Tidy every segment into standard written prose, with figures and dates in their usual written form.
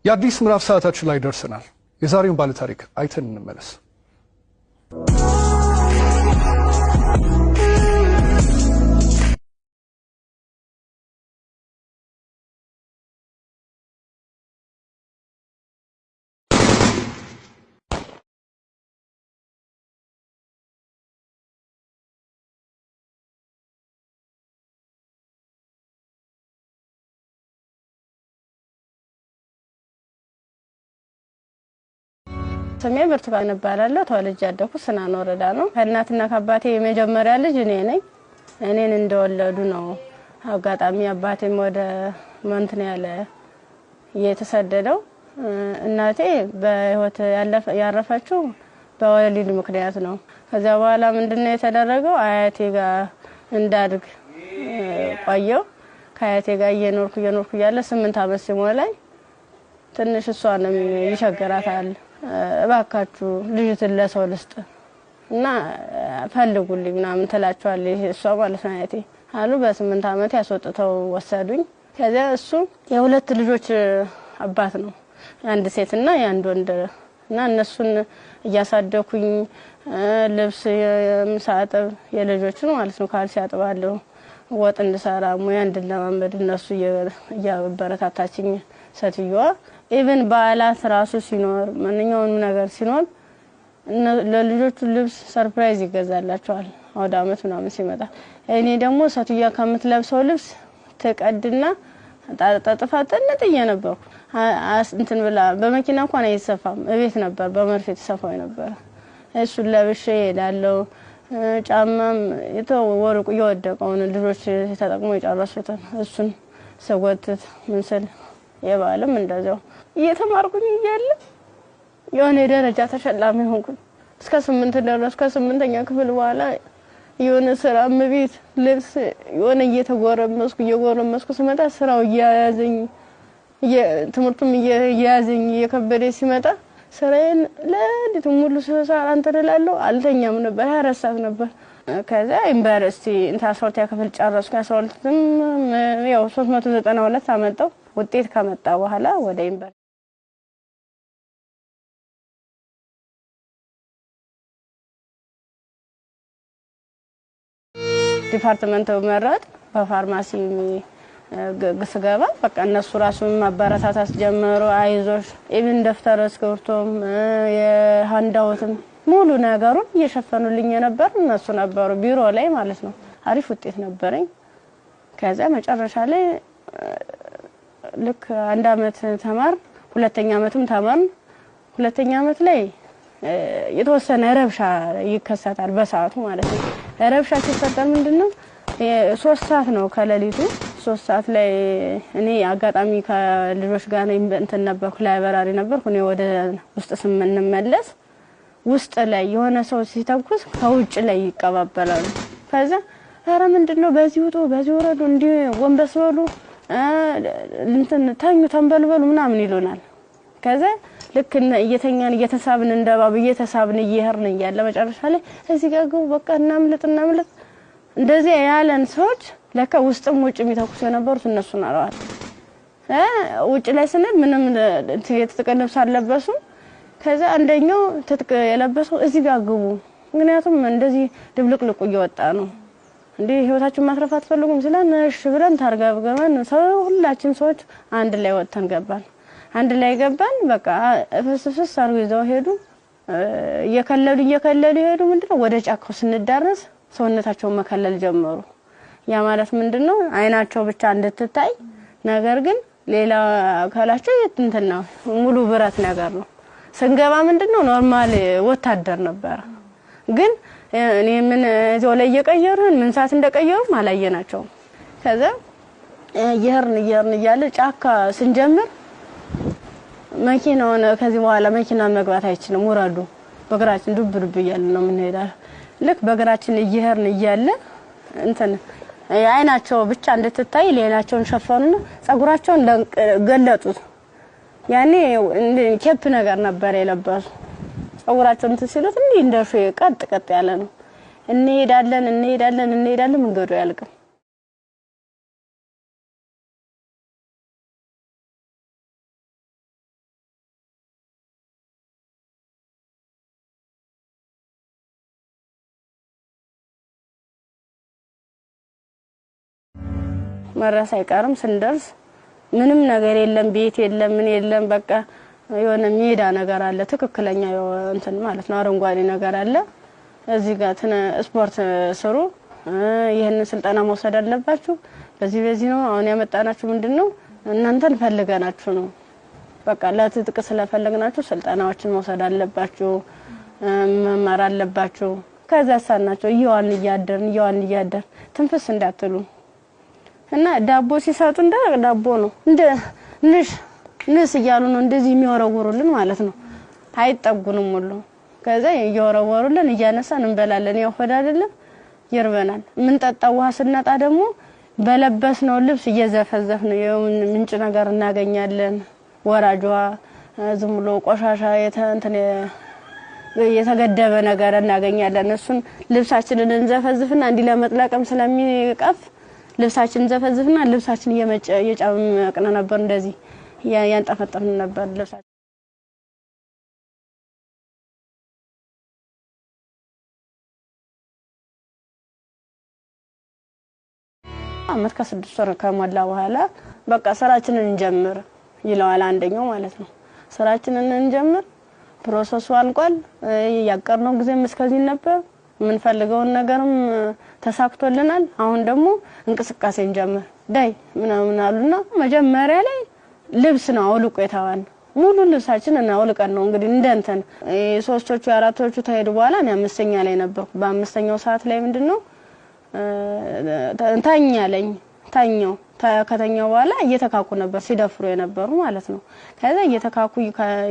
የአዲስ ምዕራፍ ሰዓታችን ላይ ደርሰናል። የዛሬውን ባለታሪክ አይተን እንመለስ። ስሜ ብርቱካን እባላለሁ። ተወልጄ ያደኩት ስናን ወረዳ ነው። ከእናትና ከአባቴ የመጀመሪያ ልጅ እኔ ነኝ። እኔን እንደወለዱ ነው አጋጣሚ አባቴም ወደ እንትን ያለ የተሰደደው። እናቴ በህይወት ያረፈችው በወሊድ ምክንያት ነው። ከዚያ በኋላ ምንድነው የተደረገው? አያቴ ጋር እንዳድግ ቆየው። ከአያቴ ጋር እየኖርኩ እየኖርኩ እያለ 8 ዓመት ሲሞላኝ ትንሽ እሷንም ይቸግራታል። እባካችሁ ልጅትን ለሰው ልስጥ እና ፈልጉልኝ ምናምን ትላቸዋለች እሷ ማለት ነው አያቴ አሉ። በ8 ዓመት ያስወጥተው ወሰዱኝ። ከዚያ እሱ የሁለት ልጆች አባት ነው፣ አንድ ሴትና የአንድ ወንድ እና እነሱን እያሳደኩኝ ልብስ ሳጥብ የልጆችን ማለት ነው ካልሲ አጥባለሁ፣ ወጥ እንድሰራ ሙያ እንድለማመድ እነሱ እያበረታታችኝ ሴትዮዋ። even በዓላት ራሱ ሲኖር ማንኛውንም ነገር ሲኖር ለልጆቹ ልብስ surprise ይገዛላቸዋል አውደ ዓመት ምናምን ሲመጣ። እኔ ደግሞ ሴትዮዋ ከምትለብሰው ልብስ ትቀድና ጠጥፋ ጥንጥዬ ነበርኩ። እንትን ብላ በመኪና እንኳን አይሰፋም፣ እቤት ነበር በመርፌ ተሰፋው ነበር። እሱን ለብሼ እሄዳለሁ። ጫማም የተወርቁ የወደቀውን ልጆች ተጠቅሞ የጨረሱትን እሱን ስጎትት ምን ስል የበዓልም እንደዚያው እየተማርኩኝ እያለ የሆነ የደረጃ ተሸላሚ ሆንኩኝ። እስከ 8 ደረስኩ። ከ8ኛ ክፍል በኋላ የሆነ ስራ እቤት ልብስ የሆነ እየተጎረመስኩ እየጎረመስኩ ስመጣ ስራው እያያዘኝ ትምህርቱም እየያዘኝ እየከበደ ሲመጣ ስራዬን ለሊቱ ሙሉ ስሰራ እንትን እላለሁ። አልተኛም ነበር፣ 24 ሰዓት ነበር። ከዛ ዩኒቨርሲቲ እንትን 12ኛ ክፍል ጨረስኩ። 12ም ያው 392 አመጣሁ። ውጤት ከመጣ በኋላ ወደ ዩኒቨርሲቲ department መረጥ። በፋርማሲ ስገባ በቃ እነሱ ራሱ ማበረታታት ጀመሩ። አይዞሽ even ደብተር እስክሪብቶም የ handout ም ሙሉ ነገሩን እየሸፈኑልኝ የነበር እነሱ ነበሩ፣ ቢሮ ላይ ማለት ነው። አሪፍ ውጤት ነበረኝ። ከዛ መጨረሻ ላይ ልክ አንድ አመት ተማር፣ ሁለተኛ አመትም ተማርን። ሁለተኛ አመት ላይ የተወሰነ ረብሻ ይከሰታል በሰዓቱ ማለት ነው። ረብሻ ሲፈጠር ምንድነው 3 ሰዓት ነው ከሌሊቱ 3 ሰዓት ላይ እኔ አጋጣሚ ከልጆች ጋር እንትን ነበርኩ፣ library ነበርኩ። እኔ ወደ ውስጥ ስንመለስ ውስጥ ላይ የሆነ ሰው ሲተኩስ ከውጭ ላይ ይቀባበላሉ። ከዛ ኧረ ምንድነው በዚህ ውጡ፣ በዚህ ወረዱ፣ እንዲህ ጎንበስ በሉ፣ እንትን ተኙ፣ ተንበልበሉ ምናምን ይሉናል። ከዛ ልክ እየተኛን እየተሳብን እንደባብ እየተሳብን እየሄድን እያለ መጨረሻ ላይ እዚህ ጋር ግቡ፣ በቃ እናምልጥ እናምልጥ እንደዚህ ያለን ሰዎች ለካ ውስጥም ውጭም የሚተኩሱ የነበሩት እነሱ ናቸው። ውጭ ላይ ስንል ምንም የትጥቅ ልብስ አልለበሱም። ከዛ አንደኛው ትጥቅ የለበሰው እዚህ ጋር ግቡ፣ ምክንያቱም እንደዚህ ድብልቅልቁ እየወጣ ነው እንዴ ህይወታችሁን ማትረፍ አትፈልጉም ሲለን እሺ ብለን ታርገብገበን ሰው ሁላችን ሰዎች አንድ ላይ ወጥተን ገባን። አንድ ላይ ገባን። በቃ ፍስፍስ አድርገው ይዘው ሄዱ። እየከለሉ እየከለሉ ሄዱ። ምንድነው ወደ ጫካው ስንዳረስ ሰውነታቸውን መከለል ጀመሩ። ያ ማለት ምንድነው አይናቸው ብቻ እንድትታይ፣ ነገር ግን ሌላ አካላቸው እንትን ነው ሙሉ ብረት ነገር ነው። ስንገባ ምንድነው normal ወታደር ነበር። ግን እኔ ምን እዚያው ላይ እየቀየሩን ምን ሰዓት እንደቀየሩም አላየናቸውም። ከዛ እየሄድን እየሄድን እያለ ጫካ ስንጀምር መኪናውን ከዚህ በኋላ መኪና መግባት አይችልም፣ ውረዱ፣ በእግራችን ዱብ ዱብ እያልን ነው የምንሄደው። ልክ በእግራችን እየሄድን እያለ እንትን አይናቸው ብቻ እንድትታይ ሌላቸውን ሸፈኑና ጸጉራቸውን ገለጡት። ያኔ cap ነገር ነበር የለበሱ። ጸጉራቸውን እንትን ሲሉት እንዲህ እንደ ሾህ ቀጥ ቀጥ ያለ ነው። እንሄዳለን እንሄዳለን እንሄዳለን መንገዱ አያልቅም። መድረስ አይቀርም። ስንደርስ ምንም ነገር የለም፣ ቤት የለም፣ ምን የለም። በቃ የሆነ ሜዳ ነገር አለ፣ ትክክለኛ እንትን ማለት ነው፣ አረንጓዴ ነገር አለ። እዚህ ጋር ስፖርት ስሩ፣ ይህንን ስልጠና መውሰድ አለባችሁ። በዚህ በዚህ ነው አሁን ያመጣናችሁ። ምንድነው እናንተን ፈልገናችሁ ነው። በቃ ለትጥቅ ስለፈለግናችሁ ስልጠናዎችን መውሰድ አለባችሁ፣ መማር አለባችሁ። ከዛ ሳናቸው እየዋልን እያደርን እየዋልን እያደርን ትንፍስ እንዳትሉ እና ዳቦ ሲሰጡ እንደ ዳቦ ነው እንደ ንሽ ንስ እያሉ ነው እንደዚህ የሚወረውሩልን ማለት ነው። አይጠጉንም ሁሉ። ከዛ እየወረወሩልን እያነሳን እንበላለን። ያው ሆድ አይደለም ይርበናል። የምንጠጣው ውሃ ስናጣ ደግሞ በለበስነው ልብስ እየዘፈዘፍን ምንጭ ነገር እናገኛለን። ወራጅ ውሃ ዝም ብሎ ቆሻሻ እንትን የተገደበ ነገር እናገኛለን። እሱን ልብሳችንን እንዘፈዝፍና እንዲህ ለመጥለቅም ስለሚቀፍ ልብሳችንን እንዘፈዝፍና ልብሳችን እየጨመቅን ነበር፣ እንደዚህ ያንጠፈጠፍን ነበር ልብሳችን። አመት ከ6 ወር ከሞላ በኋላ በቃ ስራችንን እንጀምር ይለዋል አንደኛው ማለት ነው። ስራችንን እንጀምር፣ process ኡ አልቋል። ያቀርነው ጊዜም እስከዚህ ነበር። የምንፈልገውን ነገርም ተሳክቶልናል። አሁን ደግሞ እንቅስቃሴ እንጀምር ዳይ ምናምን አሉና መጀመሪያ ላይ ልብስ ነው አውልቆ የተባልነው። ሙሉ ልብሳችንን አውልቀን ነው እንግዲህ እንደ እንትን ሶስቶቹ አራቶቹ ተሄዱ በኋላ እኔ 5ኛ ላይ ነበርኩ። በ5ኛው ሰዓት ላይ ምንድነው ተኛለኝ ተኛው። ከተኛው በኋላ እየተካኩ ነበር ሲደፍሩ የነበሩ ማለት ነው። ከዛ እየተካኩ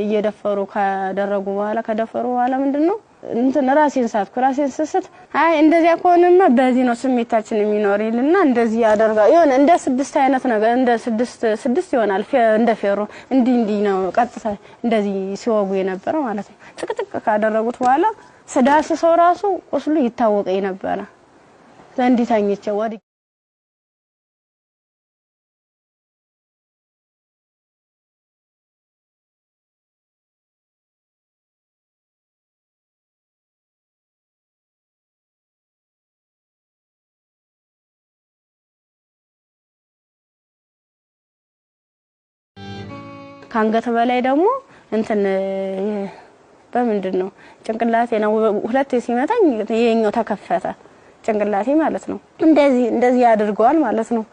እየደፈሩ ካደረጉ በኋላ ከደፈሩ በኋላ ምንድነው እንትን ራሴን ሳትኩ። ራሴን ስስት አይ እንደዚያ ከሆነማ በዚህ ነው ስሜታችን የሚኖር ይልና እንደዚህ ያደርጋል። የሆነ እንደ 6 አይነት ነገር እንደ 6 ይሆናል እንደ ፌሮ እንዲህ እንዲህ ነው ቀጥታ እንደዚህ ሲወጉ የነበረ ማለት ነው። ጥቅጥቅ ካደረጉት በኋላ ስዳስሰው ራሱ ቁስሉ ይታወቀኝ ነበረ። እንዲህ ተኝቼ ወዲህ ካንገት በላይ ደግሞ እንትን በምንድነው ጭንቅላቴ ነው ሁለቴ ሲመታኝ ይሄኛው ተከፈተ ጭንቅላቴ ማለት ነው። እንደዚህ እንደዚህ ያደርገዋል ማለት ነው።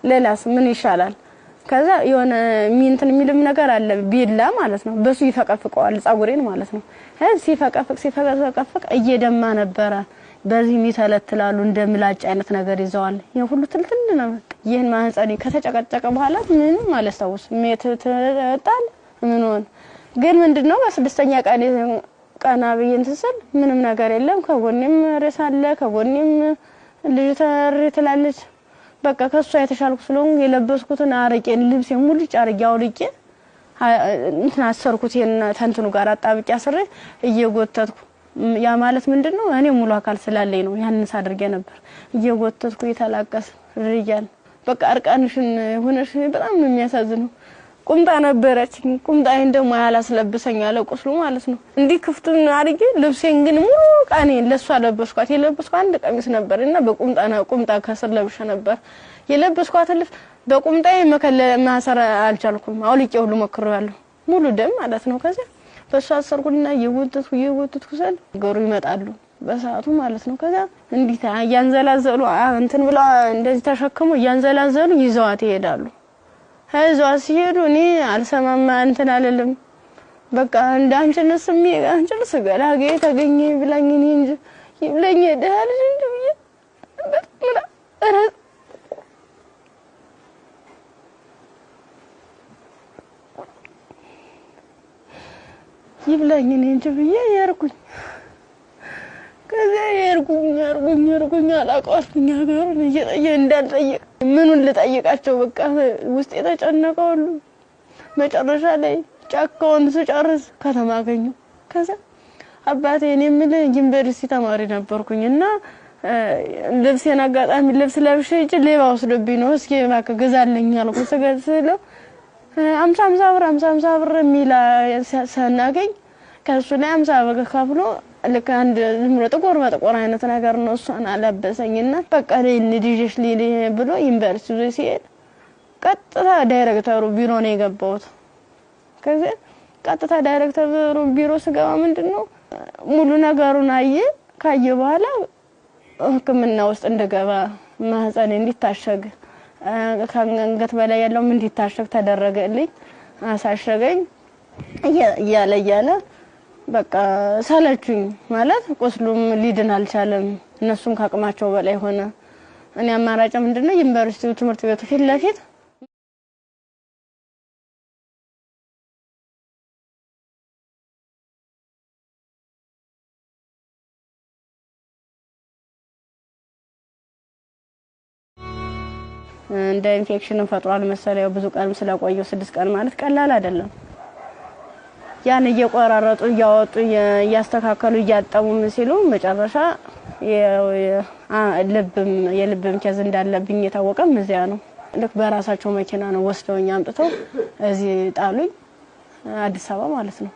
ሌላስ ምን ይሻላል? ከዛ የሆነ እንትን የሚልም ነገር አለ ቢላ ማለት ነው። በሱ ይፈቀፍቀዋል ፀጉሬን ማለት ነው። ሲፈቀፍቅ ሲፈቀፍቅ እየደማ ነበረ። በዚህ የሚተለትላሉ እንደ ምላጭ አይነት ነገር ይዘዋል። ይሄ ሁሉ ትልትል ነው። ይሄን ማህፀኔ ከተጨቀጨቀ በኋላ ምንም አላስታውስም። ጣል ምን ሆነ ግን ምንድነው በስድስተኛ ቀን ቀና ብዬ እንትን ስል ምንም ነገር የለም። ከጎኔም ሬሳ አለ፣ ከጎኔም ልጅ ተሪ ትላለች። በቃ ከሷ የተሻልኩ ስለሆንኩ የለበስኩትን አረቄን ልብሴን ሙልጭ አርጌ አውልቄ እንትን አሰርኩት። ይሄን ተንትኑ ጋር አጣብቄ አስሬ እየጎተትኩ ያ ማለት ምንድነው እኔ ሙሉ አካል ስላለኝ ነው ያንን ሳደርግ ነበር። እየጎተትኩ እየተላቀስ ርያል በቃ እርቃንሽን ሆነሽ በጣም ነው የሚያሳዝነው። ቁምጣ ነበረች፣ ቁምጣዬን ደግሞ ያላስለብሰኝ አለ ቁስሉ ማለት ነው። እንዲህ ክፍቱን አድርጌ ልብሴን ግን ሙሉ ቃኔን ለሷ ለበስኳት። የለበስኳት አንድ ቀሚስ ነበር እና በቁምጣና ቁምጣ ከስር ለብሼ ነበር የለበስኳት ልብስ። በቁምጣዬ ማሰር አልቻልኩም። አውልቄ ሁሉ ሞክሬያለሁ፣ ሙሉ ደም ማለት ነው። ከዛ በሷ አሰርኩና እየጎተትኩ እየጎተትኩ ስል ገሩ ይመጣሉ በሰዓቱ ማለት ነው። ከዛ እንዲህ እያንዘላዘሉ እንትን ብለው እንደዚህ ተሸክመው እያንዘላዘሉ ይዘዋት ይሄዳሉ። ይዘዋት ሲሄዱ እኔ አልሰማማ እንትን አልልም። በቃ እንደ አንቺንስ አንቺንስ ገላጌ ተገኘ ብላኝ እኔ እንጂ ይብለኝ ደህና ልጅ እንጂ ብዬ በጣም ይብላኝ እኔ እንጂ ብዬ የርኩኝ። ከዛ የርኩኝ የርኩኝ የርኩኝ አላውቀዋልኩኝ ሀገሩን እየጠየቅ እንዳልጠየቅ ምኑን ልጠይቃቸው በቃ ውስጥ የተጨነቀው ሁሉ። መጨረሻ ላይ ጫካውን ስጨርስ ከተማ አገኘሁ። ከዛ አባቴ እኔ የምልህ ዩኒቨርሲቲ ተማሪ ነበርኩኝ እና ልብሴን አጋጣሚ ልብስ ለብሼ ሂጅ ሌባ ወስዶብኝ ነው እስኪ እባክህ ግዛልኝ አልኩት። ስገዛለው 50 ብር 50 ብር የሚል ስናገኝ ከእሱ ላይ 50 ብር ከፍሎ ልክ አንድ ዝም ብሎ ጥቁር በጥቁር አይነት ነገር ነው። እሷን አለበሰኝና በቃ ልጅሽ ልሂድ ብሎ ዩኒቨርሲቲ ይዞ ሲሄድ ቀጥታ ዳይሬክተሩ ቢሮ ነው የገባሁት። ከዚያ ቀጥታ ዳይሬክተሩ ቢሮ ስገባ ምንድነው ሙሉ ነገሩን አየ። ካየ በኋላ ሕክምና ውስጥ እንደገባ ማህፀኔ እንዲታሸግ ከአንገት በላይ ያለውም እንዲታሸግ ተደረገልኝ። አሳሸገኝ። እያለ እያለ በቃ ሰለቹኝ ማለት ቁስሉም ሊድን አልቻለም። እነሱም ከአቅማቸው በላይ ሆነ። እኔ አማራጭ ምንድነው ዩኒቨርሲቲው ትምህርት ቤቱ ፊት ለፊት እንደ ኢንፌክሽን ፈጥሯል መሰለኝ። ብዙ ቀንም ስለቆየው 6 ቀን ማለት ቀላል አይደለም። ያን እየቆራረጡ እያወጡ እያስተካከሉ እያጠቡ ምን ሲሉ መጨረሻ የልብም case እንዳለብኝ የታወቀም እዚያ ነው። ልክ በራሳቸው መኪና ነው ወስደውኝ አምጥተው እዚህ ጣሉኝ፣ አዲስ አበባ ማለት ነው።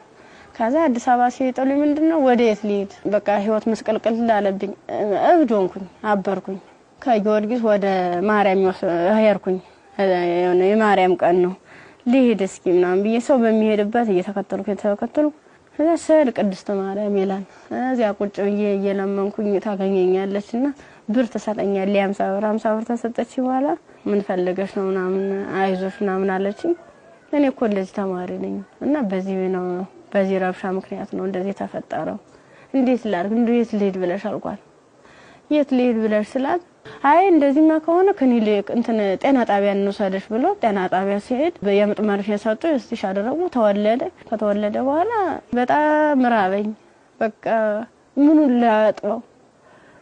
ከዛ አዲስ አበባ ሲጥሉኝ ምንድነው ወደ የት ልሂድ? በቃ ህይወት ምስቅልቅል አለብኝ። እብድ ሆንኩኝ፣ አበርኩኝ። ከጊዮርጊስ ወደ ማርያም ሄድኩኝ። የሆነ የማርያም ቀን ነው ልሂድ እስኪ ምናምን ብዬ ሰው በሚሄድበት እየተከተልኩ ከዛ ስዕል ቅድስት ማርያም ይላል። እዚያ ቁጭ ብዬ እየለመንኩኝ ታገኘኛለችና ብር ትሰጠኛለች። 50 ብር 50 ብር ተሰጠች። በኋላ ምን ፈልገሽ ነው ምናምን አይዞሽ ምናምን አለችኝ። እኔ እኮ እንደዚህ ተማሪ ነኝ እና በዚህ ነው በዚህ ረብሻ ምክንያት ነው እንደዚህ የተፈጠረው። እንዴት ላድርግ እንዴት ልሂድ ብለሽ አልኳት። የት ልሂድ ብለሽ ስላት አይ እንደዚህማ ከሆነ ክሊኒክ እንትን ጤና ጣቢያ እንውሰድሽ ብሎ ጤና ጣቢያ ሲሄድ የምጥ መርፌ ሰጡ። stitch አደረጉ። ተወለደ። ከተወለደ በኋላ በጣም ራበኝ። በቃ ምኑን ላጥበው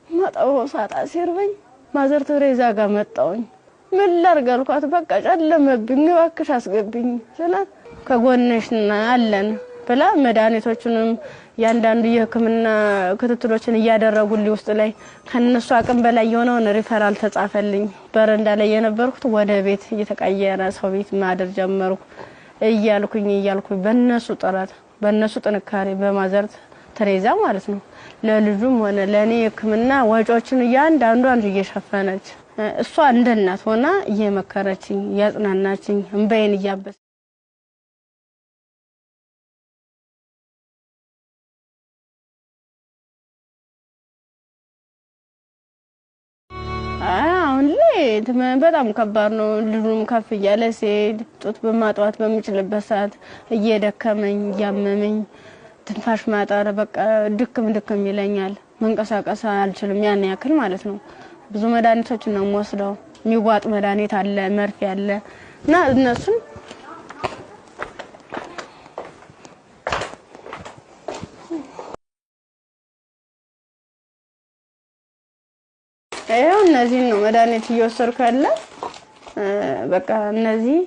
ማጠበው ሳጣ ሲርበኝ ማዘር ቴሬዛ ጋር መጣሁኝ። ምን ላድርግ አልኳት። በቃ ጨለመብኝ፣ እባክሽ አስገብኝ ስላት ከጎንሽ አለን ብላ መድኃኒቶቹንም ያንዳንዱ የሕክምና ክትትሎችን እያደረጉልኝ ውስጥ ላይ ከነሱ አቅም በላይ የሆነውን ሪፈራል ተጻፈልኝ። በረንዳ ላይ የነበርኩት ወደ ቤት እየተቀየረ ሰው ቤት ማደር ጀመርኩ። እያልኩኝ በነሱ ጥረት በነሱ ጥንካሬ በማዘር ቴሬዛ ማለት ነው ለልጁም ሆነ ለኔ የሕክምና ወጪዎችን እያንዳንዷን እየሸፈነች እሷ እንደ እናት ሆና እየመከረችኝ እያጽናናችኝ እንባዬን እያበሰ አሁን ላይ በጣም ከባድ ነው። ልጁም ከፍ እያለ ሲሄድ ጡት በማጥዋት በሚችልበት ሰዓት እየደከመኝ እያመመኝ ትንፋሽ ማጠር በቃ ድክም ድክም ይለኛል። መንቀሳቀስ አልችልም ያን ያክል ማለት ነው። ብዙ መድኃኒቶችን ነው የምወስደው። የሚዋጥ መድኃኒት አለ፣ መርፌ አለ እና እነሱን ይኸው እነዚህን ነው መድኃኒት እየወሰድኩ ያለ። በቃ እነዚህ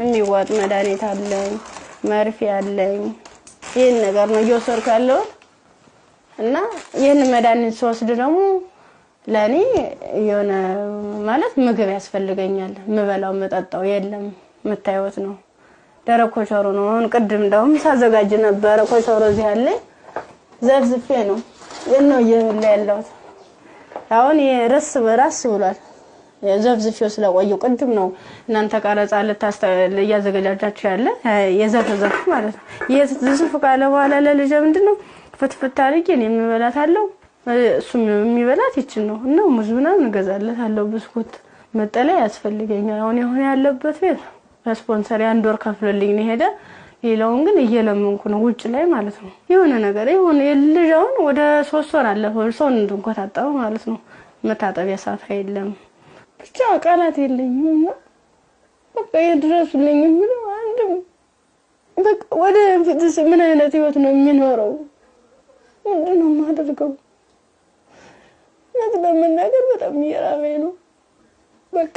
የሚዋጥ መድኃኒት አለኝ፣ መርፌ አለኝ። ይህን ነገር ነው እየወሰድኩ ያለሁት እና ይህን መድኃኒት ስወስድ ደግሞ ለእኔ የሆነ ማለት ምግብ ያስፈልገኛል። የምበላው የምጠጣው የለም። የምታዩት ነው፣ ደረቅ ኮቸሮ ነው። አሁን ቅድም እንደውም ሳዘጋጅ ነበረ ኮቸሮ እዚህ አለኝ፣ ዘፍዝፌ ነው ይሄን ነው እየበላ ያለሁት። አሁን የረስ በራስ ብሏል። ዘፍዝፌው ስለቆየው ቅድም ነው እናንተ ቀረጻ እያዘገጃጃችሁ ያለ የዘፍዘፍ ማለት ነው። የዝፍዝፍ ካለ በኋላ ለልጄ ምንድነው ፍትፍት አድርጌ እኔ የምበላታለሁ፣ እሱም የሚበላት ይችን ነው እና ሙዝ ምናምን እገዛለታለሁ፣ ብስኩት። መጠለያ ያስፈልገኛል። አሁን የሆነ ያለበት ቤት በስፖንሰር የአንድ ወር ከፍሎልኝ ነው የሄደ። ሌላውን ግን እየለመንኩ ነው ውጭ ላይ ማለት ነው። የሆነ ነገር የሆነ የልጅ አሁን ወደ 3 ወር አለፈው ሰው እንድንኮታጠበ ማለት ነው። መታጠቢያ ሳፋ የለም። ብቻ ቃላት የለኝም እና በቃ የድረሱልኝ የምለው አንድም በቃ ወደ ፊትስ ምን አይነት ህይወት ነው የሚኖረው? ምንድን ነው የማደርገው? እውነት ለመናገር በጣም እየራበኝ ነው። በቃ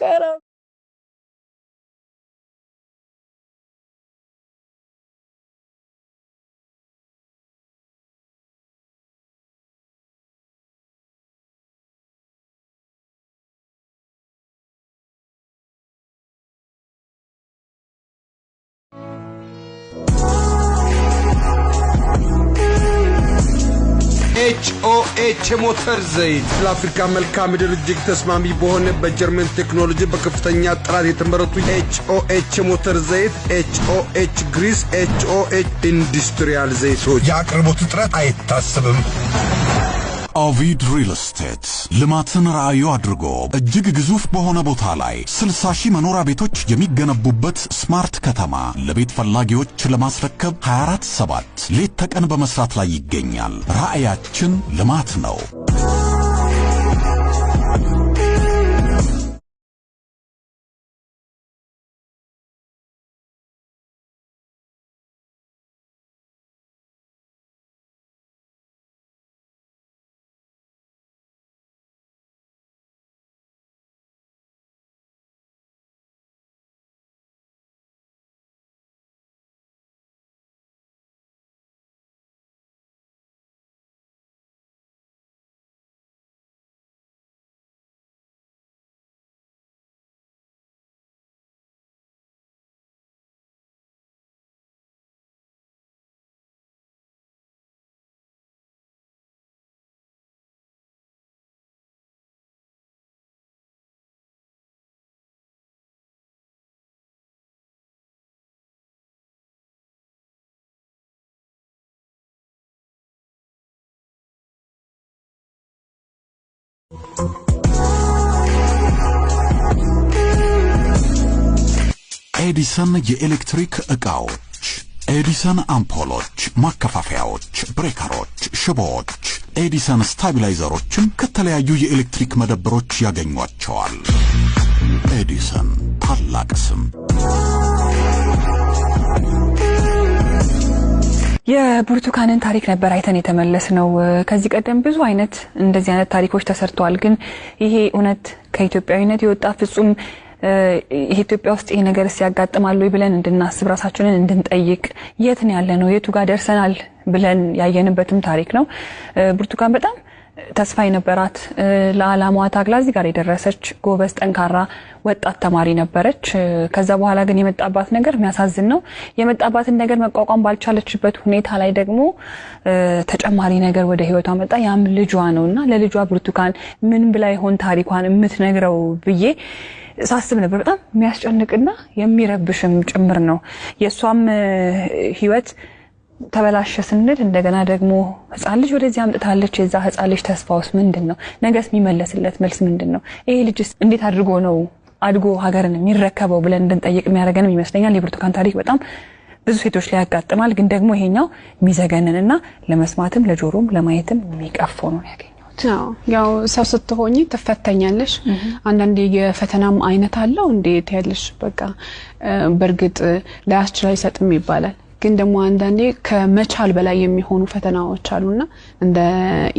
ኤችኦኤች የሞተር ዘይት ለአፍሪካ መልክዓ ምድር እጅግ ተስማሚ በሆነ በጀርመን ቴክኖሎጂ በከፍተኛ ጥራት የተመረቱ ኤችኦኤች የሞተር ዘይት፣ ኤችኦኤች grease፣ ኤችኦኤች industrial ዘይቶች። የአቅርቦት እጥረት አይታሰብም። ኦቪድ ሪል ስቴት ልማትን ራዕዩ አድርጎ እጅግ ግዙፍ በሆነ ቦታ ላይ 60 ሺህ መኖሪያ ቤቶች የሚገነቡበት smart ከተማ ለቤት ፈላጊዎች ለማስረከብ 24/7 ሌት ተቀን በመስራት ላይ ይገኛል። ራዕያችን ልማት ነው። ኤዲሰን የኤሌክትሪክ ዕቃዎች፣ ኤዲሰን አምፖሎች፣ ማከፋፈያዎች፣ breaker ኦች፣ ሽቦዎች፣ ኤዲሰን stabilizer ኦችን ከተለያዩ የኤሌክትሪክ መደብሮች ያገኟቸዋል። ኤዲሰን ታላቅ ስም። የብርቱካንን ታሪክ ነበር አይተን የተመለስ ነው። ከዚህ ቀደም ብዙ አይነት እንደዚህ አይነት ታሪኮች ተሰርተዋል። ግን ይሄ እውነት ከኢትዮጵያዊነት የወጣ ፍጹም ኢትዮጵያ ውስጥ ይሄ ነገር ሲያጋጥማል ወይ ብለን እንድናስብ፣ ራሳችንን እንድንጠይቅ፣ የት ነው ያለነው፣ የቱ ጋር ደርሰናል ብለን ያየንበትም ታሪክ ነው። ብርቱካን በጣም ተስፋ የነበራት፣ ለዓላማዋ ታግላ እዚህ ጋር የደረሰች ጎበዝ፣ ጠንካራ ወጣት ተማሪ ነበረች። ከዛ በኋላ ግን የመጣባት ነገር የሚያሳዝን ነው። የመጣባትን ነገር መቋቋም ባልቻለችበት ሁኔታ ላይ ደግሞ ተጨማሪ ነገር ወደ ህይወቷ መጣ። ያም ልጇ ነውና ለልጇ ብርቱካን ምን ብላ ይሆን ታሪኳን የምትነግረው ብዬ ሳስብ ነበር። በጣም የሚያስጨንቅና የሚረብሽም ጭምር ነው። የእሷም ህይወት ተበላሸ ስንል እንደገና ደግሞ ህፃን ልጅ ወደዚህ አምጥታለች። የዛ ህፃን ልጅ ተስፋውስ ምንድን ነው? ነገስ የሚመለስለት መልስ ምንድን ነው? ይሄ ልጅስ እንዴት አድርጎ ነው አድጎ ሀገርን የሚረከበው ብለን እንድንጠይቅ የሚያደርገንም ይመስለኛል። የብርቱካን ታሪክ በጣም ብዙ ሴቶች ላይ ያጋጥማል። ግን ደግሞ ይሄኛው የሚዘገንንና ለመስማትም ለጆሮም ለማየትም የሚቀፈው ነው ያገኘሁት። ያው ሰው ስትሆኚ ትፈተኛለሽ። አንዳንዴ የፈተናም አይነት አለው እንዴት ያለሽ በቃ በእርግጥ ላያስችል አይሰጥም ይባላል። ግን ደግሞ አንዳንዴ ከመቻል በላይ የሚሆኑ ፈተናዎች አሉና እንደ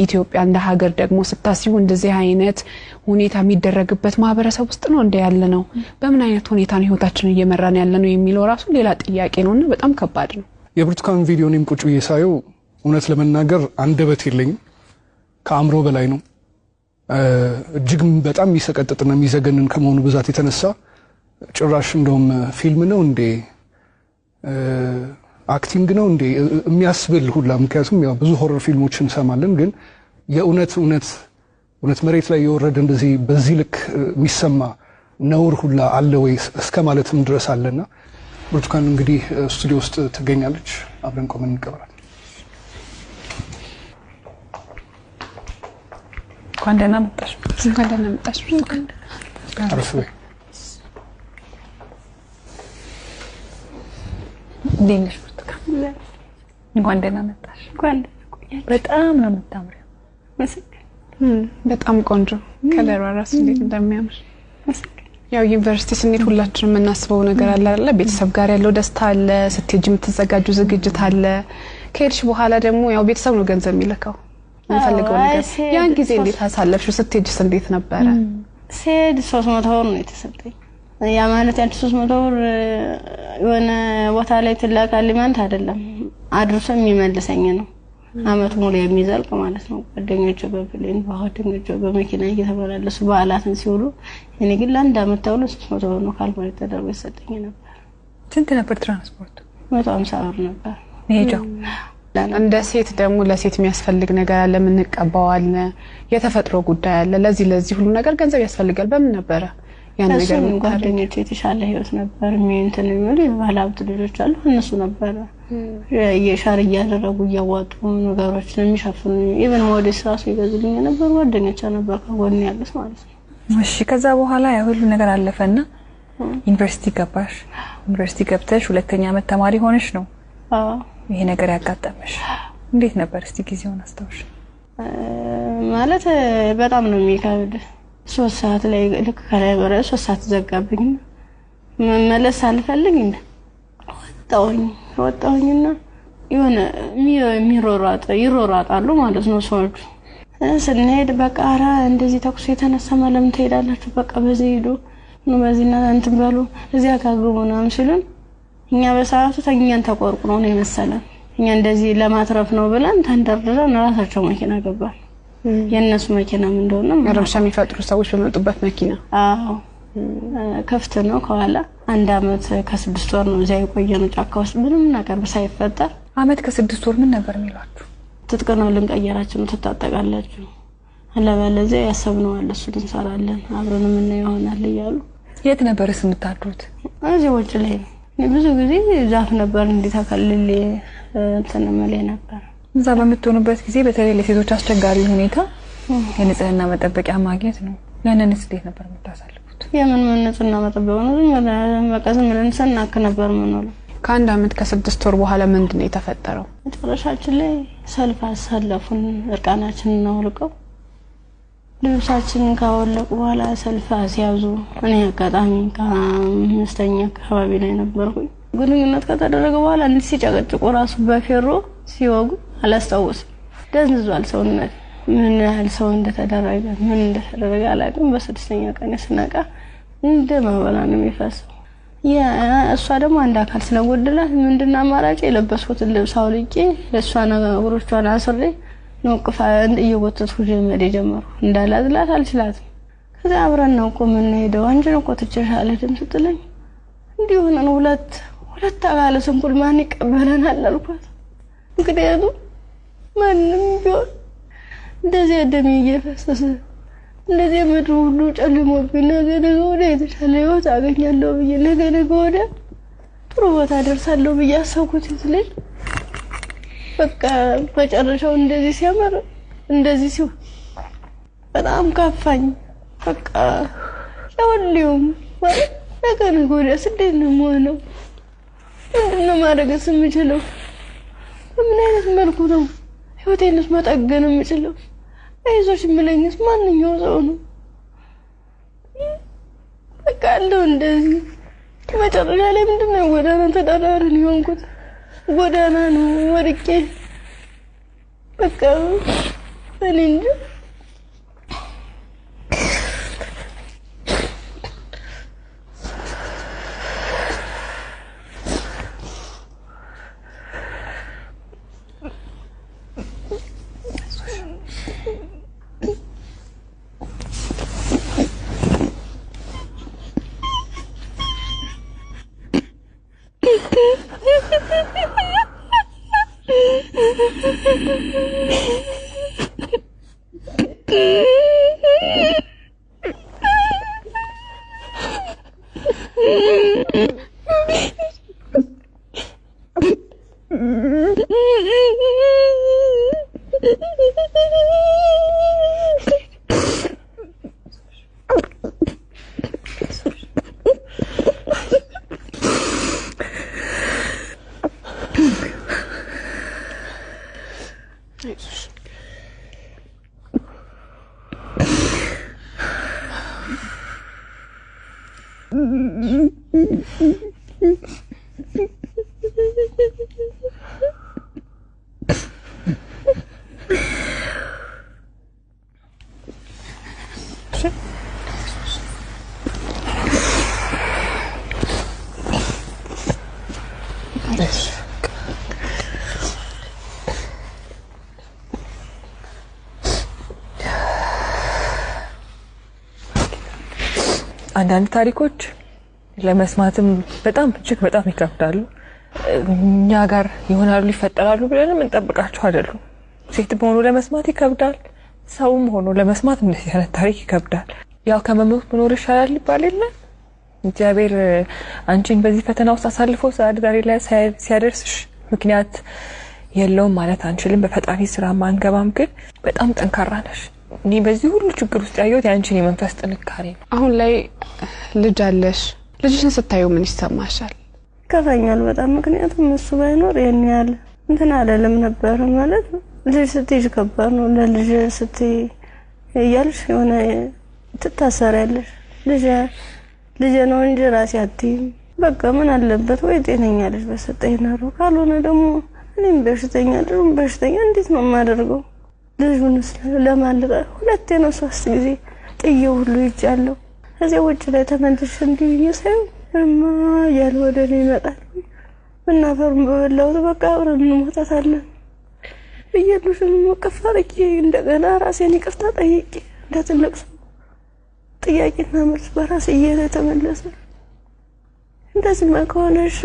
ኢትዮጵያ እንደ ሀገር ደግሞ ስታስቡ እንደዚህ አይነት ሁኔታ የሚደረግበት ማህበረሰብ ውስጥ ነው እንደ ያለ ነው። በምን አይነት ሁኔታ ነው ህይወታችንን እየመራን ያለ ነው የሚለው ራሱ ሌላ ጥያቄ ነውና በጣም ከባድ ነው። የብርቱካን ቪዲዮ እኔም ቁጭ ብዬ ሳየው እውነት ለመናገር አንደበት የለኝም። ከአእምሮ በላይ ነው። እጅግ በጣም የሚሰቀጥጥና የሚዘገንን ከመሆኑ ብዛት የተነሳ ጭራሽ እንደውም ፊልም ነው እንዴ፣ acting ነው እንዴ የሚያስብል ሁላ። ምክንያቱም ያው ብዙ horror ፊልሞችን እንሰማለን፣ ግን የእውነት እውነት እውነት መሬት ላይ የወረደ እንደዚህ በዚህ ልክ የሚሰማ ነውር ሁላ አለ ወይ እስከ ማለትም ድረስ አለና ብርቱካን እንግዲህ ስቱዲዮ ውስጥ ትገኛለች። አብረን ቆመን እንቀበላለን። እንኳን ደህና መጣሽ። እንኳን ደህና መጣሽ ብርቱካን። አረፍ በይ። እንዴት ነሽ ብርቱካን? እንኳን ደህና መጣሽ። በጣም ነው የምታምሪው። በጣም ቆንጆ color ዋ ራሱ እንዴት እንደሚያምር። ያው ዩኒቨርሲቲ ስንሄድ ሁላችንም የምናስበው ነገር አለ አይደለ? ቤተሰብ ጋር ያለው ደስታ አለ፣ ስትሄጂ የምትዘጋጁ ዝግጅት አለ። ከሄድሽ በኋላ ደግሞ ያው ቤተሰብ ነው ገንዘብ የሚልከው የምፈልገው ነገር። ያን ጊዜ እንዴት አሳለፍሽው? ስትሄጂስ እንዴት ነበረ? ስሄድ 300 ብር ነው የተሰጠኝ። ያ ማለት ያንቺ 300 ብር የሆነ ቦታ ላይ ትላካለች ማለት አይደለም፣ አድርሶ የሚመልሰኝ ነው። አመት ሙሉ የሚዘልቅ ማለት ነው። ጓደኞቼ በ plane፣ ጓደኞቼ በመኪና እየተመላለሱ በዓላትን ሲውሉ፣ እኔ ግን ለአንድ አመት ተብሎ 300 ብር ነው calculate ተደርጎ የተሰጠኝ ነበር። ስንት ነበር ትራንስፖርቱ? 150 ብር ነበር መሄጃው። እንደ ሴት ደግሞ ለሴት የሚያስፈልግ ነገር አለ፣ የምንቀባው አለ፣ የተፈጥሮ ጉዳይ አለ። ለዚህ ለዚህ ሁሉ ነገር ገንዘብ ያስፈልጋል። በምን ነበረ ያን ነገር እሱም የምታደርጊው? ጓደኞቼ የተሻለ ህይወት ነበር እንትን የሚሉ የባለ ሀብት ልጆች አሉ። እነሱ ነበረ የ share እያደረጉ እያዋጡ ነገሮችን የሚሸፍኑ፣ even ሞዴስ ራሱ ይገዙልኝ የነበሩ ጓደኞቼ ነበር ከጎን ያሉት ማለት ነው። እሺ፣ ከዛ በኋላ ያ ሁሉ ነገር አለፈና ዩኒቨርሲቲ ገባሽ። ዩኒቨርሲቲ ገብተሽ ሁለተኛ ዓመት ተማሪ ሆነሽ ነው አዎ። ይሄ ነገር ያጋጠመሽ። እንዴት ነበር እስቲ ጊዜውን አስታውሽ? ማለት በጣም ነው የሚከብድ። 3 ሰዓት ላይ ልክ ከላይ በረ 3 ሰዓት ዘጋብኝ። መመለስ አልፈልግ ወጣሁኝና የሆነ የሚሮሯጥ ይሮሯጣሉ ማለት ነው ሰዎቹ። ስንሄድ በቃ ኧረ እንደዚህ ተኩስ የተነሳ ለምን ትሄዳላችሁ? በቃ በዚህ ሂዱ፣ በዚህና እንትን በሉ፣ እዚያ ጋር ግቡ ምናምን ሲሉን እኛ በሰዓቱ ተኛን ተቆርቁሮ ነው የመሰለን። እኛ እንደዚህ ለማትረፍ ነው ብለን ተንደርድረን ራሳቸው መኪና ገባን። የእነሱ መኪናም እንደሆነ ረብሻ የሚፈጥሩ ሰዎች በመጡበት መኪና? አዎ፣ ክፍት ነው ከኋላ። 1 ዓመት ከ6 ወር ነው እዚያ የቆየነው ጫካ ውስጥ ምንም ነገር ሳይፈጠር። ዓመት ከ6 ወር ምን ነበር የሚሏችሁ? ትጥቅ ነው ልንቀየራችሁ ነው፣ ትታጠቃላችሁ፣ አለበለዚያ ያሰብነው አለ እሱን እንሰራለን አብረን የምናየው ይሆናል እያሉ። የት ነበርስ የምታድሩት? እዚህ ውጭ ላይ ነው። እኔ ብዙ ጊዜ ዛፍ ነበር እንዲህ ተከልሌ እንትን እምልህ ነበር። እዛ በምትሆኑበት ጊዜ በተለይ ለሴቶች አስቸጋሪ ሁኔታ የንጽህና መጠበቂያ ማግኘት ነው። ያንንስ እንዴት ነበር የምታሳልፉት? የምን ምን ንጽህና መጠበቅ ነው? ዝም ብለን በቃ ዝም ብለን ስናክ ነበር የምንውለው። ከ1 ዓመት ከ6 ወር በኋላ ምንድን ነው የተፈጠረው? መጨረሻችን ላይ ሰልፍ አሰለፉን። እርቃናችንን አውልቀው ልብሳችንን ካወለቁ በኋላ ሰልፍ አስያዙ። እኔ አጋጣሚ ከአምስተኛ አካባቢ ላይ ነበርኩኝ። ግንኙነት ከተደረገ በኋላ እንዲህ ሲጨቀጭቁ ራሱ በፌሮ ሲወጉ አላስታውስም። ደንዝዟል ሰውነት። ምን ያህል ሰው እንደተደረገ ምን እንደተደረገ አላውቅም። በ6ኛ ቀን ስነቃ እንደ መበላ ነው የሚፈሰው። እሷ ደግሞ አንድ አካል ስለጎደላት ምንድነው አማራጭ የለበስኩትን ልብስ አውልቄ ለእሷ እግሮቿን አስሬ ነው ቅፋ እየጎተትኩ መሄድ የጀመርኩ። እንዳላዝላት አልችላትም። ከዚያ አብረን ነው እኮ የምንሄደው፣ አንቺን እኮ ትቼሽ አልሄድም ስትለኝ እንዲህ ሆነን ሁለት አካለ ስንኩል ማን ይቀበለናል አልኳት። ምክንያቱም ማንም ቢሆን እንደዚህ ደሜ እየፈሰሰ እንደዚህ ምድሩ ሁሉ ጨልሞብኝ ነገ ነገ ወዲያ የተሻለ ህይወት አገኛለሁ ብዬ ነገ ነገ ወዲያ ጥሩ ቦታ ደርሳለሁ ብዬ አሰብኩት ልጅ በቃ መጨረሻው እንደዚህ ሲያምር እንደዚህ ሲሆን በጣም ከፋኝ። በቃ ለሁሉም ማለት ነገ ነገ ወዲያስ እንዴት ነው የምሆነው? ምንድን ነው ማድረግስ የምችለው? በምን አይነት መልኩ ነው ህይወቴንስ መጠገን የምችለው? አይዞሽ የሚለኝስ ማንኛው ሰው ነው? በቃ አለው እንደዚህ መጨረሻ ላይ ምንድን ነው ጎዳና ተዳዳሪ ነው የሆንኩት። ጎዳና ነው ወድቄ በቃ እኔ እንጃ። አንዳንድ ታሪኮች ለመስማትም በጣም እጅግ በጣም ይከብዳሉ። እኛ ጋር ይሆናሉ ይፈጠራሉ ብለንም እንጠብቃቸው አይደሉም። ሴት ሆኖ ለመስማት ይከብዳል። ሰውም ሆኖ ለመስማት እንደዚህ አይነት ታሪክ ይከብዳል። ያው ከመሞት መኖር ይሻላል ይባል የለ። እግዚአብሔር አንቺን በዚህ ፈተና ውስጥ አሳልፎ ዛሬ ላይ ሲያደርስሽ ምክንያት የለውም ማለት አንችልም። በፈጣሪ ስራ ማንገባም፣ ግን በጣም ጠንካራ ነሽ። እኔ በዚህ ሁሉ ችግር ውስጥ ያየሁት የአንቺን የመንፈስ ጥንካሬ ነው። አሁን ላይ ልጅ አለሽ። ልጅሽን ስታዩ ምን ይሰማሻል? ይከፋኛል በጣም። ምክንያቱም እሱ ባይኖር ይሄን ያህል እንትን አለለም ነበር ማለት ልጅ ስትይዥ ከባድ ነው። ለልጅ ስትይ እያልሽ የሆነ ትታሰሪያለሽ። ልጅ ልጅ ነው እንጂ ራሴ አትይም። በቃ ምን አለበት ወይ ጤነኛ ልጅ በሰጠኝ ኖሮ፣ ካልሆነ ደግሞ እኔም በሽተኛ ልጁም በሽተኛ እንዴት ነው የማደርገው? ልጁንስ ለማን ሁለቴ ነው 3 ጊዜ ጥዬው ሁሉ ይጃለሁ። ከዚያ ውጭ ላይ ተመልሼ እንዲህ ብዬ ሳየው እማ እያለ ወደ እኔ ይመጣል። ምናፈሩን በበላሁት በቃ አብረን እንሞታታለን ብዬ ልጁን እቅፍ አድርጌ እንደገና ራሴን ይቅርታ ጠይቄ እንደ ትልቅ ሰው ጥያቄና መልስ በራሴ እየተመለሰ እንደዚህማ ከሆነ እሺ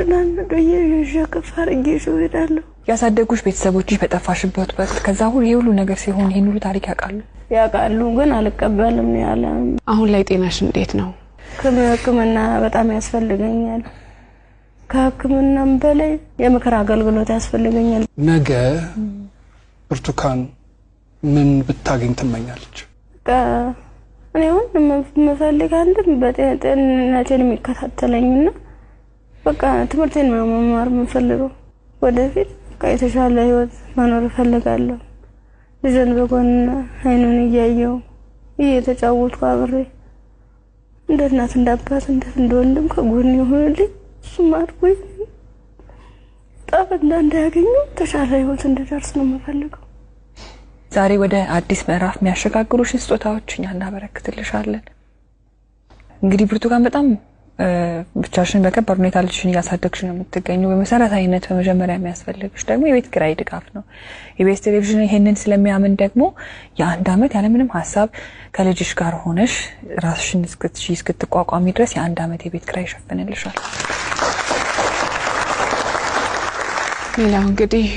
ብዬ ይዤ እቅፍ አድርጌ ይዤው እሄዳለሁ። ያሳደጉሽ ቤተሰቦችሽ በጠፋሽበት ወቅት ከዛ ሁሉ ይሄ ሁሉ ነገር ሲሆን ይሄን ሁሉ ታሪክ ያውቃሉ? ያውቃሉ፣ ግን አልቀበልም ነው ያለ። አሁን ላይ ጤናሽ እንዴት ነው? ሕክምና በጣም ያስፈልገኛል። ከሕክምናም በላይ የምክር አገልግሎት ያስፈልገኛል። ነገ ብርቱካን ምን ብታገኝ ትመኛለች? በቃ እኔ አሁን የምፈልግ አንድም በጤንነቴን የሚከታተለኝና በቃ ትምህርቴን መማር የምፈልገው ወደፊት በቃ የተሻለ ህይወት መኖር እፈልጋለሁ። ልጄን በጎን አይኑን እያየው እየተጫወትኩ አብሬ እንደ እናት እንደ አባት እንደ ወንድም ከጎን ይሆንልኝ። እሱም አድጎ ጣፍ እንዳያገኘው የተሻለ ህይወት እንድደርስ ነው የምፈልገው። ዛሬ ወደ አዲስ ምዕራፍ የሚያሸጋግሩሽን ስጦታዎች እኛ እናበረክትልሻለን። እንግዲህ ብርቱካን በጣም ብቻሽን በከባድ ሁኔታ ልጅሽን እያሳደግሽ ነው የምትገኘው። በመሰረታዊነት በመጀመሪያ የሚያስፈልግሽ ደግሞ የቤት ኪራይ ድጋፍ ነው። ኢቢኤስ ቴሌቪዥን ይሄንን ስለሚያምን ደግሞ የአንድ ዓመት ያለምንም ሀሳብ ከልጅሽ ጋር ሆነሽ ራስሽን እስክትቋቋሚ ድረስ የአንድ ዓመት የቤት ኪራይ ይሸፍንልሻል። ሌላው እንግዲህ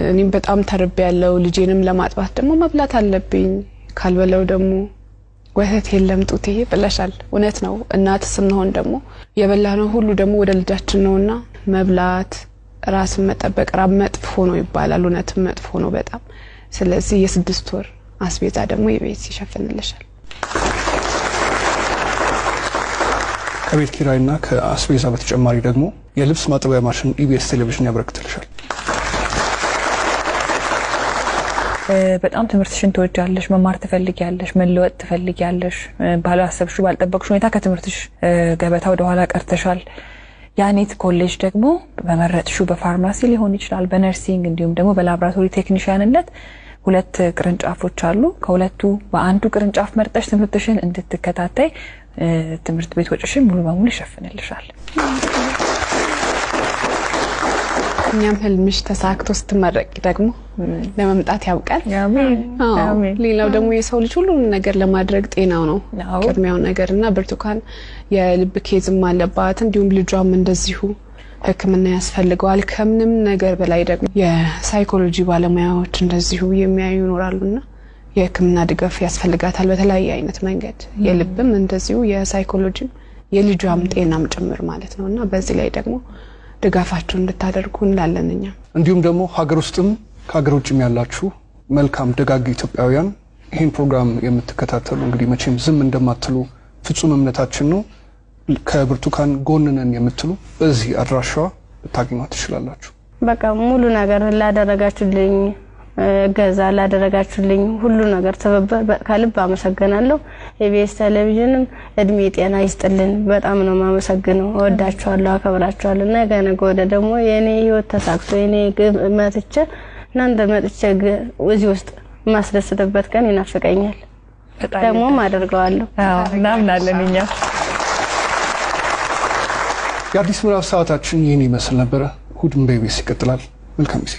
እኔም በጣም ተርቤያለሁ። ልጄንም ለማጥባት ደግሞ መብላት አለብኝ። ካልበለው ደግሞ ወተት የለም ጡቴ ብለሻል። እውነት ነው። እናት ስንሆን ደግሞ የበላነው ሁሉ ደግሞ ወደ ልጃችን ነውና መብላት፣ ራስን መጠበቅ ራብ መጥፎ ነው ይባላል። እውነትም መጥፎ ነው በጣም። ስለዚህ የ6 ወር አስቤዛ ደግሞ የቤት ይሸፍንልሻል። ከቤት ኪራይና ከአስቤዛ በተጨማሪ ደግሞ የልብስ ማጠቢያ ማሽን ኢቢኤስ ቴሌቪዥን ያበረክትልሻል። በጣም ትምህርትሽን ትወጃለሽ፣ መማር ትፈልጊያለሽ፣ መለወጥ ትፈልጊያለሽ። ባላሰብሽው ባልጠበቅሽው ሁኔታ ከትምህርትሽ ገበታ ወደ ኋላ ቀርተሻል። ያኔት ኮሌጅ ደግሞ በመረጥሽው በፋርማሲ ሊሆን ይችላል፣ በ nursing እንዲሁም ደግሞ በላብራቶሪ ቴክኒሽያንነት 2 ቅርንጫፎች አሉ። ከሁለቱ በአንዱ ቅርንጫፍ መርጠሽ ትምህርትሽን እንድትከታተይ ትምህርት ቤት ወጪሽን ሙሉ በሙሉ ይሸፍንልሻል። እኛም ህልምሽ ተሳክቶ ስትመረቂ ደግሞ ለመምጣት ያብቃል። አሜን። አሜን። ሌላው ደግሞ የሰው ልጅ ሁሉን ነገር ለማድረግ ጤናው ነው ቅድሚያው ነገርና ብርቱካን የልብ case ም አለባት፣ እንዲሁም ልጇም እንደዚሁ ሕክምና ያስፈልገዋል። ከምንም ነገር በላይ ደግሞ የሳይኮሎጂ ባለሙያዎች እንደዚሁ የሚያዩ ይኖራሉና የሕክምና ድጋፍ ያስፈልጋታል በተለያየ አይነት መንገድ። የልብም እንደዚሁ የሳይኮሎጂም የልጇም ጤናም ጭምር ማለት ነውና በዚህ ላይ ደግሞ ድጋፋችሁን እንድታደርጉ እንላለን እኛ። እንዲሁም ደግሞ ሀገር ውስጥም ከሀገር ውጭም ያላችሁ መልካም ደጋግ ኢትዮጵያውያን ይሄን ፕሮግራም የምትከታተሉ እንግዲህ መቼም ዝም እንደማትሉ ፍጹም እምነታችን ነው። ከብርቱካን ጎን ነን የምትሉ በዚህ አድራሻዋ ልታገኟት ትችላላችሁ። በቃ ሙሉ ነገር ላደረጋችሁልኝ እገዛ ላደረጋችሁልኝ ሁሉ ነገር ትብብር ከልብ አመሰግናለሁ። ኢቢኤስ ቴሌቪዥንም እድሜ ጤና ይስጥልን። በጣም ነው የማመሰግነው። እወዳችኋለሁ፣ አከብራችኋለሁ። ነገ ነገ ወዲያ ደግሞ የኔ ህይወት ተሳክቶ የኔ ግብ መጥቼ እናንተ መጥቼ እዚህ ውስጥ የማስደስትበት ቀን ይናፍቀኛል። ደግሞም አደርገዋለሁ። አዎ እናምናለን እኛ። የአዲስ ምዕራፍ ሰዓታችን ይህን ይመስል ነበረ። እሁድን በኢቢኤስ ይቀጥላል። መልካም ጊዜ።